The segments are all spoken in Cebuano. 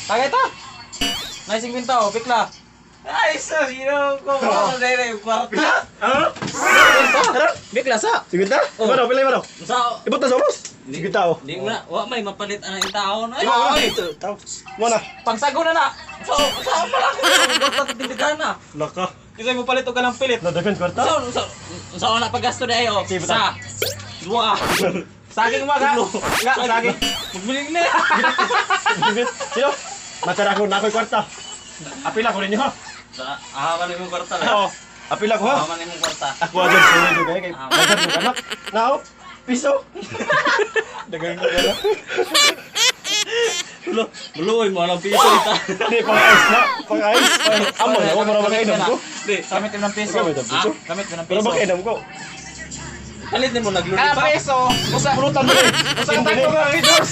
Tagay ta. Nay 50 oh, pikla. Ay, sus, you know, ko mo na yung kwarta. Ano? Bikla sa. 50? Iba daw, pila iba daw. Sa Ibot na sa ubos. 50 oh. Di mo na, wa may mapalit ana yung tao na. Ay, Tao. Mo na. Pangsago na na. Sa pala ko kwarta tindigan na. Laka. Kasi mo palit og kanang pilit. Na daghan kwarta. Sa una paggasto na ayo. Sige, Sa duha. Saging mo ga. Nga saging. Magbilig na. Sino? Matara ko na ako'y kwarta. Apila ko ninyo ha. Sa ah, man imong kwarta na. Oo. Apila ko ha. Ah, man imong kwarta. Ako agad sa inyo kay kay daghan ko anak. Nao. Piso. Daghan ko anak. Lulo, luloy mo alam piso ita. Di pang ice na, pang ice. Amo na, para makainom ko. Di, Gamit mo ng piso. Gamit ng piso. Gamit mo ng Pero piso. makainom ko. Palit nimo nagluli Kanang pa. piso. Usa Pulutan mo eh. usa ka tagpo mga leaders.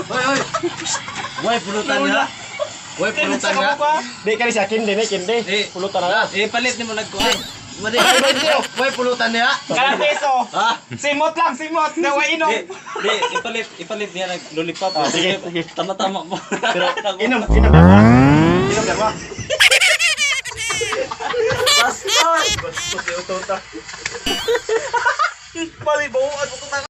Hoy, hoy. Way pulutan niya. Way pulutan niya. Di kali sa kindi ni kindi. Di. Pulutan na. Eh, palit nimo nagkuhan. Madi. Way pulutan niya. Kanang piso. Ha? Simot lang, simot. Dawa inom. Di, di, ipalit niya nag lollipop. Ah, sige, sige. Tama-tama mo. Pero inom, inom na. Inom na ba? Bastos. Bastos,